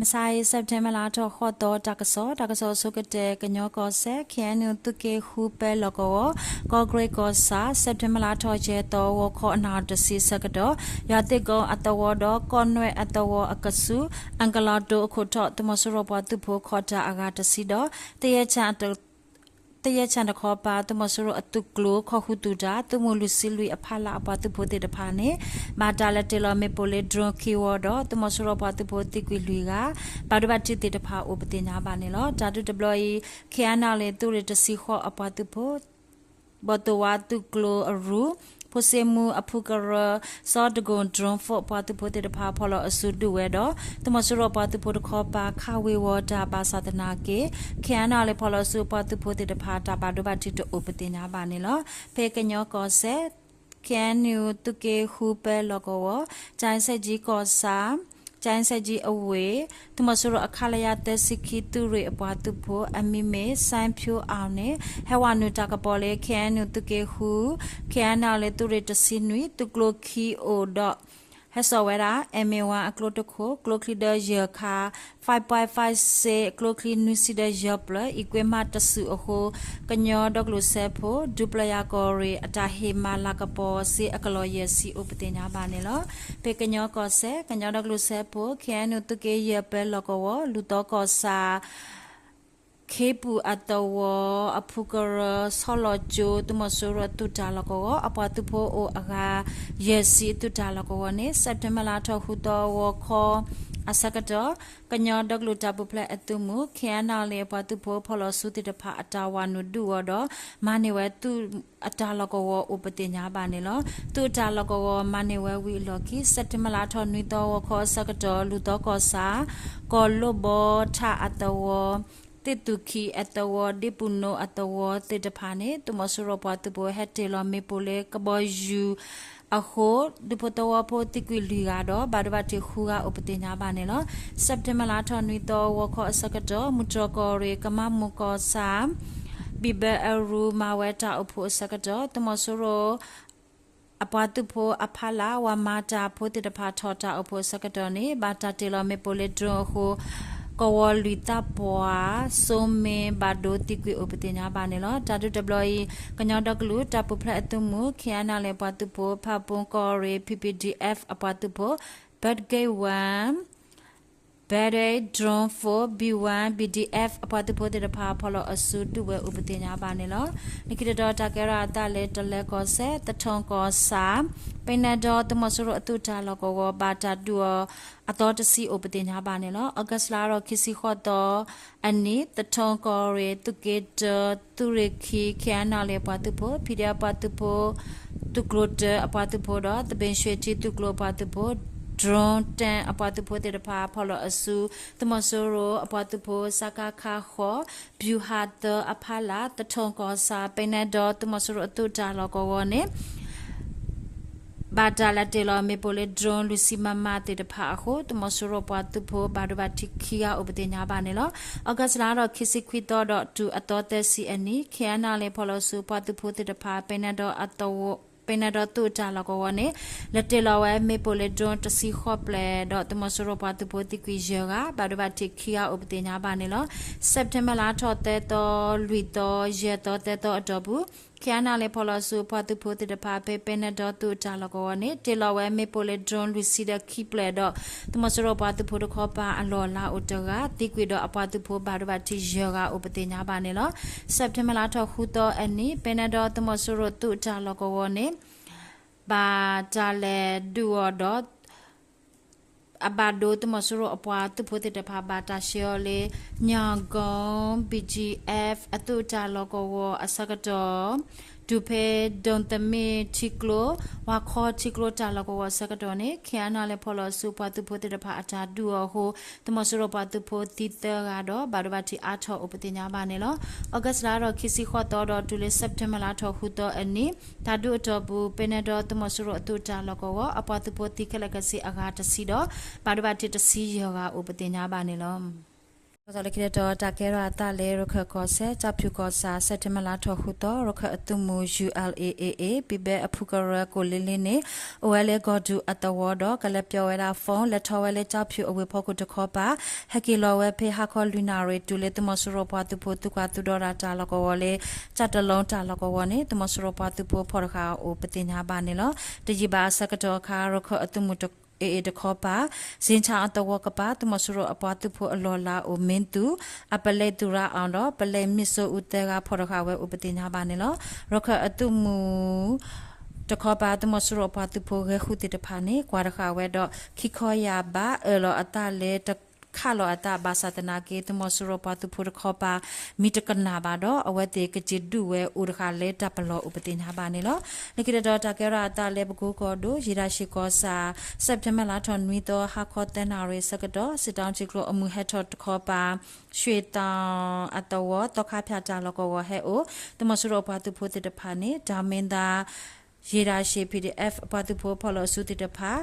မဆါအံၤ September လါထီၣ်ဃိးသီ တၢ်ကစီၣ်, တၢ်ကစီၣ်အဆိကတၢၢ် ကညီကီၢ်စဲၣ် ခ့ၣ်အဲၣ်ယူၣ် သုးက့ဃု ပၢလီၢ်ကဝီၤ, ကီၢ်ကရ့ၣ်ကီၢ်ဆၣ် September လါထီၣ်ယဲၢ်သီ ဂီၤခီအနၣ်ရံၣ်တဆံအဆၢကတီၢ် ယွၤသ့ၣ်ကိအသဝီဒီး ကီၢ်နွဲၣ်အသဝီအကဆူး အကလီၤတိၤအခိၣ်ထီၣ် သုးမီၤစိရိၤပှၤသုးဖိခီၣ်တၢ်အဂၤတဆံဒီး သယဲၢ်ဆၣ်တခီပၤ သုးမီၤစိရိၤအသုးကျိၤခီၣ်ဃုာ်သုးတၢ် သုးမုၢ်လွံၢ်ဆံလွံၢ်အဖီလာ်အပှၤသုးဖိသ့ၣ်တဖၣ်န့ၣ် ဘၣ်တၢ်လဲၤတ့ၢ်လီၤမ့ၣ်ပိၢ်လၢ drone ခံဝီဒီး သုးမီၤစိရိၤပှၤသုးဖိသံကွံာ်လွံၢ်ဂၤ ဘၣ်ဒိဘၣ်ထံးသ့ၣ်တဖၣ်အိၣ်ပသ့ၣ်ညါဘၣ်န့ၣ်လီၤ. တၢ်ဒုးတဘျီအံၤ ခ့ၣ်အဲၣ်ယူၣ် သုးရ့ၣ်တဆံဃိးအပှၤသုးဖိ ဘီၣ်သိၣ်ဝါသုးကျိၤအရူၢ် ဖိစ့မူအဖုကရၢ စီၤတကိၣ် drone အပှၤသုးဖိသ့ၣ်တဖၣ် ဖီၣ်လီၤအစုဒုးဝဲဒီး သုးမီၤစိရိၤပှၤသုးဖိတခီပၤ ခးဝ့ၤဝီၤတၢ်ဘၣ်ဆၣ်သနာ်က့ ခ့ၣ်အဲၣ်ယူၣ် ဖီၣ်လီၤအစုအပှၤသုးဖိသ့ၣ်တဖၣ် တၢ်ဘၣ်ဒိဘၣ်ထံးတအိၣ်ပသ့ၣ်ညါဘၣ်န့ၣ်လီၤ. ဖဲကညီကီၢ်စဲၣ် ခ့ၣ်အဲၣ်ယူၣ် သုးက့ဃု ပၢလီၢ်ကဝီၤ ကၠဲစဲၣ်ကၠံကီၢ်ဆၣ် ကၠဲစဲၣ်ကၠံအဝ့ၢ် သုးမီၤစိရိၤအ ခလရ သၢဆံခံ သုးရ့ၣ်အပှၤသုးဖိ အမံၤမ့ၢ် စဲဖၠိအီၣ်န့ၣ် ဟဲဝဲနုာ်တၢ်ကပီၤလၢ ခ့ၣ်အဲၣ်ယူၣ် သုးက့ဃု ခ့ၣ်အဲၣ်ယူၣ် သုးရ့ၣ်တဆံနွံ သုးကျိၤခံအိၣ်ဒီး ဟဲစိာ်ဝဲဒၣ် M A one အကျိတခိၣ် ကျိချံဒီးယဲၢ်ခါ five point five six ကျိချံနွံဆံဒီးယဲၢ်ဖျၢၣ် equipment တစူၢ်အဃိ ကညီဒီကလုာ်စၢဖှိၣ် ဒူပျၢၤယၤကီၢ်ရ့ၣ် အတၢ်ဟ့ၣ်မၤလၤကပီၤစ့အကလီၢ်ယဲၢ်ဆံအိၣ်ပသ့ၣ်ညါဘၣ်န့ၣ်လီၤ. ဖဲကညီကီၢ်စဲၣ် ကညီဒီကလုာ်စၢဖှိၣ် ခ့ၣ်အဲၣ်ယူၣ် သုးက့ယဲၢ် ပၢလီၢ်ကဝီၤ လူၢ်သီကီၢ်ဆၣ် ခ့ပူၤအသဝီ အဖုကရၢ ဆီလီၤကၠိ သုးမီၤစိရိၤအသုးတၢ်လီၢ်ကဝီၤ အပှၤသုးဖိအိၣ်အဂၤ ယဲၢ်ဆံ အသုးတၢ်လီၢ်ကဝီၤန့ၣ် September လါထီၣ်ဃုသီ ဂီၤခီအဆၢကတီၢ် ကညီဒီကလုာ်တၢ်ပူၤဖျဲးအသုးမုၢ် ခ့ၣ်အဲၣ်ယူၣ် အပှၤသုးဖိ ဖီၣ်လီၤစုသ့ၣ်တဖၣ် အတၢ်ဝဲနုာ်ဒုးအီၤဒီး မၤန့ၢ်ဝဲသုးအတၢ်လီၢ်ကဝီၤအိၣ်ပသ့ၣ်ညါဘၣ်န့ၣ်လီၤ. သုးအတၢ်လီၢ်ကဝီၤမၤန့ၢ်ဝဲဝံၤအလီၢ်ခံ September လါထီၣ်နွံသီ ဂီၤခီအဆၢကတီၢ် လူၢ်သီကီၢ်ဆၣ် ကီၢ်လိၣ်ဘီထၣ်အသဝီ သ့ၣ်သူၣ်ခံအသဝီ ဒ့ပူၤနိအသဝီသ့ၣ်တဖၣ်န့ၣ် သုးမီၤစိရိၤပှၤသုးဖိ ဟဲတ့ၢ်လီၤမ့ၣ်ပိၢ်လၢကဘီယူၤအဃိ ဒူဖိသဝီဖိသံကွံာ်လွံၢ်ဂၤဒီး ဘၣ်ဒိဘၣ်ထံးဃုဂၤအိၣ်ပသ့ၣ်ညါဘၣ်န့ၣ်လီၤ. September လါထီၣ်နွံသီ ဂီၤခီအဆၢကတီၢ် မုၢ်တြီၢ်ကီၢ်ရ့ၣ် ကမၤမုၢ်ကီၢ်ဆၣ် ဘံၣ်ဘၢအရူ မၤဝဲတၢ်အိၣ်ဖှိၣ်အဆၢကတီၢ် သုးမီၤစိရိၤ အပှၤသုးဖိအဖီလာ် ဝၤမၤတၢ်ဖိသ့ၣ်တဖၣ်ထီၣ်တၢ်အိၣ်ဖှိၣ်အဆၢကတီၢ်န့ၣ် ဘၣ်တၢ်တ့ၢ်လီၤမ့ၣ်ပိၢ်လၢ drone အဃိ ကဝီၤလွံၢ်သၣ်ပှၢ် စိမ့ၣ်ဘၣ်ဒိသံကွံာ်အိၣ်ပသ့ၣ်ညါဘၣ်န့ၣ်လီၤ. တၢ်ဒုးတဘျီအံၤ ကညီဒီကလုာ်တၢ်ပူၤဖျဲးအသုးမုၢ် ခ့ၣ်အဲၣ်ယူၣ် အပှၤသုးဖိ ဖၣ်ပူကီၢ်ရ့ၣ် P P D F အပှၤသုးဖိ Brigade one Brigade drone four B one B D F အပှၤသုးဖိသ့ၣ်တဖၣ် ဖီၣ်လီၤအစုဒုးဝဲအိၣ်ပသ့ၣ်ညါဘၣ်န့ၣ်လီၤ. လၢခံတတီၤ တၢ်ကဲထီၣ်အသးလၢ တလၢၤကီၢ်စဲၣ် သထူကီၢ်ဆၣ် ပဲနဲဒီ သုးမီၤစိရိၤအသုးတၢ်လီၢ်ကဝီၤ ဘၣ်တၢ်ဒုးအီၤ အသီတဆံအိၣ်ပသ့ၣ်ညါဘၣ်န့ၣ်လီၤ. August လါထီၣ်ခံဆံဃိးသီအနံၤ သထူကီၢ်ရ့ၣ် သုးက့တၢ သုးရ့ၣ်ခံ ခ့ၣ်အဲၣ်ယူၣ် အပှၤသုးဖိ P D F အပှၤသုးဖိ သုးကျိၤတၢအပှၤသုးဖိဒီး သဘ့ၣ်ၡွ့ထံသုးကျိၤအပှၤသုးဖိ drone ten အပှၤသုးဖိသ့ၣ်တဖၣ် ဖီၣ်လီၤအစု သုးမီၤစိရိၤအပှၤသုးဖိ စကခ ဃိး ဗျူဟာသုံး အဖီလာ် သထူကီၢ်ဆၣ် ပဲနဲဒီ သုးမီၤစိရိၤအသုးတၢ်လီၢ်ကဝီၤန့ၣ် ဘၣ်တၢ်လဲၤတ့ၢ်လီၤမ့ၣ်ပိၢ်လၢ drone လွံၢ်ဆံ MM သ့ၣ်တဖၣ်အဃိ သုးမီၤစိရိၤပှၤသုးဖိ ဘၣ်ဒိဘၣ်ထံးခံဂၤအိၣ်ပသ့ၣ်ညါဘၣ်န့ၣ်လီၤ. August လါထီၣ်ခံဆံခွံသီဒီးတုၤအသီသၢဆံအနံၤ ခ့ၣ်အဲၣ်ယူၣ် ဖီၣ်လီၤအစုပှၤသုးဖိသ့ၣ်တဖၣ် ပဲနဲဒီအသဝီ ပဲနဲဒီသုးတၢ်လီၢ်ကဝီၤန့ၣ် လဲၤတ့ၢ်လီၤဝဲမ့ၣ်ပိၢ်လၢ drone တဆံဃိးဖျၢၣ်ဒီး သုးမီၤစိရိၤပှၤသုးဖိသံကွံာ်ယဲၢ်ဂၤ ဘၣ်ဒိဘၣ်ထံးခံဂၤအိၣ်ပသ့ၣ်ညါဘၣ်န့ၣ်လီၤ. September လါထီၣ်သၢသီ လွံၢ်သီ ယဲၢ်သီ သၢသီအတီၢ်ပူၤ ခ့ၣ်အဲၣ်ယူၣ် ဖီၣ်လီၤအစုပှၤသုးဖိသ့ၣ်တဖၣ် ဖဲပဲနဲဒီသုးတၢ်လီၢ်ကဝီၤန့ၣ် တ့ၢ်လီၤဝဲမ့ၣ်ပိၢ်လၢ drone လွံၢ်ဆံဒီးခံဖျၢၣ်ဒီး သုးမီၤစိရိၤပှၤသုးဖိတခီပၤအလီၢ်အလၤအိၣ်တဂၤ သံကွံာ်ဒီးအပှၤသုးဖိဘၣ်ဒိဘၣ်ထံးယဲၢ်ဂၤအိၣ်ပသ့ၣ်ညါဘၣ်န့ၣ်လီၤ. September လါထီၣ်ဃုသီအနံၤ ပဲနဲဒီသုးမီၤစိရိၤသုးတၢ်လီၢ်ကဝီၤန့ၣ် ဘၣ်တၢ်လဲၤဒုးအီၤဒီး အဘၣ်ဒိသုးမီၤစိရိၤအပှၤသုးဖိသ့ၣ်တဖၣ် ဘၣ်တၢ်ဆှၢအီၤလၢ ညီၣ်ကိ B G F အသုးတၢ်လီၢ်ကဝီၤအဆၢကတီၢ် တုၤဖဲဒိၣ်သမ့ၣ်ထံကျိ ဝါခီထံကျိတၢ်လီၢ်ကဝီၤအဆၢကတီၢ်န့ၣ် ခ့ၣ်အဲၣ်ယူၣ် ဖီၣ်လီၤအစုပှၤသုးဖိသ့ၣ်တဖၣ်အတၢ်ဒုးအီၤအဃိ သုးမီၤစိရိၤပှၤသုးဖိသံသၢဂၤဒီး ဘၣ်ဒိဘၣ်ထံးအါထီၣ်အိၣ်ပသ့ၣ်ညါဘၣ်န့ၣ်လီၤ. August လါထီၣ်ခံဆံဃိးသီဒီးတုၤလၢ September လါထီၣ်ဃုသီအနံၤ တၢ်ဒုးအတီၢ်ပူၤ ပဲနဲဒီသုးမီၤစိရိၤအသုးတၢ်လီၢ်ကဝီၤ အပှၤသုးဖိသံခဲလၢာ်ခဲဆ့အဂၤတဆံဒီး ဘၣ်ဒိဘၣ်ထံးတဆံယဲၢ်ဂၤအိၣ်ပသ့ၣ်ညါဘၣ်န့ၣ်လီၤ. လၢခံတတီၤ တၢ်ကဲထီၣ်အသးလၢ ရခၢၣ်ကီၢ်စဲၣ် ကၠီဖၠူၣ်ကီၢ်ဆၣ် စဲးပထ့ဘၢၣ်လါထီၣ်ဃုသီ ရခၢၣ်အသုးမုၢ် ယူၣ်အၣ်လ်အ့ၣ်အ့ၣ် ဘံၣ်ဘဲအဖုကရၢကိးလ့လ့န့ၣ် အိၣ်ဝဲလၢကီၢ်ဒူၣ်အသဝီဒီး ကလဲၤပၠီဝဲဒၣ် phone လဲၤထီၣ်ဝဲလၢကၠီဖၠူၣ်အဝ့ၢ်ဖီခိၣ်တခီပၤ ဟဲက့ၤလီၤဝဲဖဲဟါခီလွံၢ်နၣ်ရံၣ် တုၤလၢသုးမီၤစိရိၤပှၤသုးဖိသုးကွၢ်သုးဒီတၢ်လီၢ်ကဝီၤလၢ ကၠီတလီတၢ်လီၢ်ကဝီၤန့ၣ် သုးမီၤစိရိၤပှၤသုးဖိဖီၣ်တဃာ်အိၣ်ပသ့ၣ်ညါဘၣ်န့ၣ်လီၤ. တယံာ်ဘၣ်အဆၢကတီၢ်အခါ ရခၢၣ်အသုးမုၢ်အ့ၣ်အ့ၣ်တခီပၤ စ့ဆၣ်အသဝီကပၤ သုးမီၤစိရိၤအပှၤသုးဖိအလီၢ်လၤအိၣ် မ့ၢ်သူ အပလဲၣ်သူရအီၤဒီး ပလဲၣ်မ့ၣ်စိအူသၢဂၤဖီၣ်တဃာ်ဝဲအိၣ်ပသ့ၣ်ညါဘၣ်န့ၣ်လီၤ. ရခၢၣ်အသုးမုၢ် တခီပၤ သုးမီၤစိရိၤအပှၤသုးဖိဂဲၤဃုာ်သ့ၣ်တဖၣ်န့ၣ် ကွၢ်တဃာ်ဝဲဒီး ခံခီယၢ်ဘး အၢၣ်လီၤအသးလၢတခးလီၤအသး ဘၣ်ဆၣ်သနာ်က့ သုးမီၤစိရိၤပှၤသုးဖိတခီပၤ မ့ၢ်တကနၣ်ဘၣ်ဒီး အဝဲသ့ၣ်ကက့ၤဒုးဝဲအိၣ်တဃာ်လၢတၢ်ပလီၢ်အိၣ်ပသ့ၣ်ညါဘၣ်န့ၣ်လီၤ. လၢခံတတီၤ တၢ်ကဲထီၣ်အသးလၢပကိကီၢ်ဒိၣ် ယ့ၢ်တၢ်ရှ့ၣ်ကီၢ်ဆၣ် စဲးပထ့ဘၢၣ်လါထီၣ်နွံသီ ဟါခီသၢနၣ်ရံၣ်ဆၢကတီၢ် စံးတီထံကျိအမုၢ်ဟဲထီၣ်တခီပၤ ရွှေတောင်အသဝီ သီခါဖၠၣ်တၢ်လီၢ်ကဝီၤဟဲအိၣ် သုးမီၤစိရိၤအပှၤသုးဖိသ့ၣ်တဖၣ်န့ၣ် တၢ်မ့ၢ်သါ ယ့ၢ်တၢ်ရှ့ၣ် PDF အပှၤသုးဖိဖီၣ်လီၤအစုသ့ၣ်တဖၣ်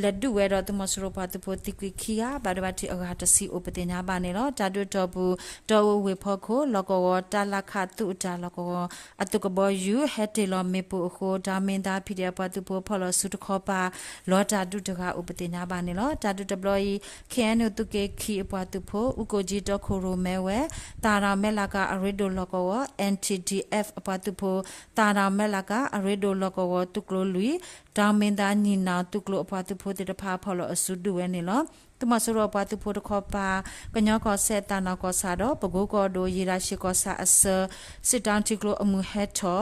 လဲၤဒုးဝဲဒီးသုးမီၤစိရိၤပှၤသုးဖိသံကွံာ်ခံဂၤ ဘၣ်ဒိဘၣ်ထံးအဂၤတဆံအိၣ်ပသ့ၣ်ညါဘၣ်န့ၣ်လီၤ. တၢ်ဒုးတီၢ်ပူၤ တီအူဝ့ၢ်ဖီခိၣ် လီၢ်ကဝီၤ တၢ်လၢခးသူၣ်အတၢ်လီၢ်ကဝီၤ အသုးကဘီယူၤ ဟဲတ့ၢ်လီၤမ့ၣ်ပိၢ်အဃိ တၢ်မ့ၢ်သါ PDF အပှၤသုးဖိဖီၣ်လီၤအစုတခီပၤ လီၤတၢ်ဒုးတဂၤအိၣ်ပသ့ၣ်ညါဘၣ်န့ၣ်လီၤ. တၢ်ဒုးတဘျီအံၤ KNU သုးက့ခံအပှၤသုးဖိ အူကိၣ်ကၠံတီခိၣ်ရိၣ်မဲဝဲ သၣ်တၢ်မဲၢ်လးကၤအရ့ဒိၣ်လီၢ်ကဝီၤ NTDF အပှၤသုးဖိ သၣ်တၢ်မဲၢ်လးကၤအရ့ဒိၣ်လီၢ်ကဝီၤသုးကျိၤလွံၢ် တၢ်မ့ၢ်သါညီၣ်နၣ်သုးကျိၤအပှၤသုးဖိသ့ၣ်တဖၣ်ဖီၣ်လီၤအစုဒုးဝဲန့ၣ်လီၤ. သုးမီၤစိရိၤအပှၤသုးဖိတခီပၤ ကညီကီၢ်စဲၣ်သၣ်နၢ်ကီၢ်ဆၣ်ဒီး ပကိကီၢ်ဒိၣ် ယ့ၢ်တၢ်ရှ့ၣ်ကီၢ်ဆၣ်အဆၢ စံးတီထံကျိအမုၢ်ဟဲထီၣ် ထံ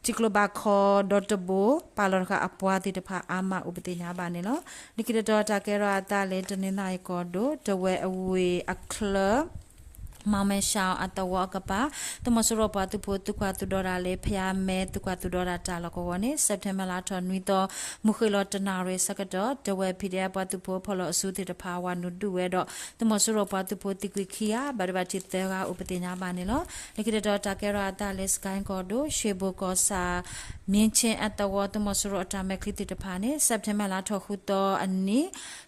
ကျိဘၣ်ခီဒီတဘိ ပာ်လီၤတဃာ်အပှၤသ့ၣ်တဖၣ်အါမးအိၣ်ပသ့ၣ်ညါဘၣ်န့ၣ်လီၤ. လၢခံတတီၤ တၢ်ကဲထီၣ်အသးလၢတနီသရံၣ်ကီၢ်ဒိၣ် တဝဲအဝ့ၢ်အချၢ မီၤမဲရှါအသဝီအကပၤ သုးမီၤစိရိၤပှၤသုးဖိသုးကွၢ်သုးဒီတၢ်လၢ ဖယါမဲသုးကွၢ်သုးဒီတၢ်တၢ်လီၢ်ကဝီၤန့ၣ် စဲးပထ့ဘၢၣ်လါထီၣ်နွံသီ မုၢ်ဃ့ၢ်လီၤတနၣ်ရံၣ်ဆၢကတီၢ် တဝဲ PDF ပှၤသုးဖိဖီၣ်လီၤအစုသ့ၣ်တဖၣ် ဝၤနုာ်ဒုးဝဲဒီး သုးမီၤစိရိၤပှၤသုးဖိသံကွံာ်ခံဂၤ ဘၣ်ဒိဘၣ်ထံးသၢဂၤအိၣ်ပသ့ၣ်ညါဘၣ်န့ၣ်လီၤ. လၢခံတတီၤ တၢ်ကဲထီၣ်အသးလၢစကဲၣ်ကီၢ်ဒိၣ် ရှ့ၣ်ဘိၣ်ကီၢ်ဆၣ် မ့ၢ်ဆ့အသဝီ သုးမီၤစိရိၤအတၢ်မဲာ်ချံသ့ၣ်တဖၣ်န့ၣ် စဲးပထ့ဘၢၣ်လါထီၣ်ဃုသီအနံၤ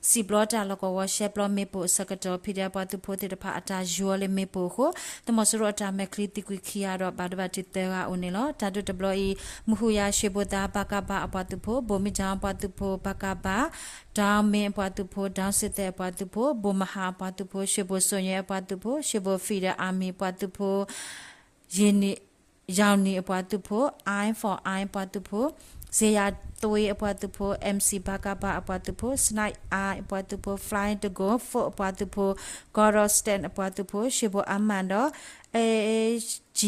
စံၣ်ဘျီတၢ်လီၢ်ကဝီၤ ရှဲပျီမ့ၣ်ပိၢ်အဆၢကတီၢ် PDF ပှၤသုးဖိသ့ၣ်တဖၣ်အတၢ်ယီၤလၢမ့ၣ်ပိၢ်အဃိ သုးမီၤစိရိၤအတၢ်မဲာ်ချံသံကွံာ်ခံဂၤဒီး ဘၣ်ဒိဘၣ်ထံးသၢဂၤအိၣ်န့ၣ်လီၤ. တၢ်ဒုးတဘျီအံၤ မုၢ်ဟူးယၤ ရှ့ၣ်ဘိၣ်သၣ် ပကဖ အပှၤသုးဖိ ဘိၣ်မံၣ်တၣ်အပှၤသုးဖိ ပကဖ ဒီမ့ၣ်အပှၤသုးဖိ ဒီစ့သဲးအပှၤသုးဖိ ဘိၣ်မဟါအပှၤသုးဖိ ရှ့ၣ်ဘိၣ်စိၣ်ညဲအပှၤသုးဖိ ရှ့ၣ်ဘိၣ် Federal Army အပှၤသုးဖိ ယၢ်နံၣ်အပှၤသုးဖိ Eye for Eye အပှၤသုးဖိ စ့ယၤသွ့အပှၤသုးဖိ MC ပကဖ အပှၤသုးဖိ Snipe Eye အပှၤသုးဖိ Flying Dragon Force အပှၤသုးဖိ Gordon Stanley အပှၤသုးဖိ ရှ့ၣ်ဘိၣ်အါမၣ်ဒီး AG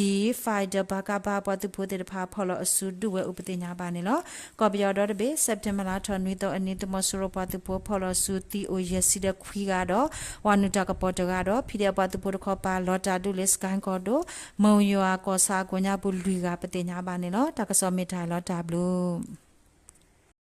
Fighter ပကဖ အပှၤသုးဖိသ့ၣ်တဖၣ် ဖီၣ်လီၤအစုဒုးဝဲအိၣ်ပသ့ၣ်ညါဘၣ်န့ၣ်လီၤ. ကီၢ်ပယီၤဒီတဘ့ၣ် စဲးပထ့ဘၢၣ် လါထီၣ်နွံသီအနံၤ သုးမီၤစိရိၤပှၤသုးဖိ ဖီၣ်လီၤအစုသံအိၣ်ယဲၢ်ဆံဒီးခွံဂၤဒီး ဝၤနုာ်တၢ်ကပီၤတဂၤဒီး PDF အပှၤသုးဖိတခီပၤ လီၤတၢ်ဒုးလၢစကဲၣ်ကီၢ်ဒိၣ် မိၢ်ယွၤကီၢ်ဆၣ်အကိးညါပူၤလွံၢ်ဂၤ ပသ့ၣ်ညါဘၣ်န့ၣ်လီၤ. တၢ်ကစီၣ်မ့ၢ်တၢ်လီၤတၢ်ဘျုး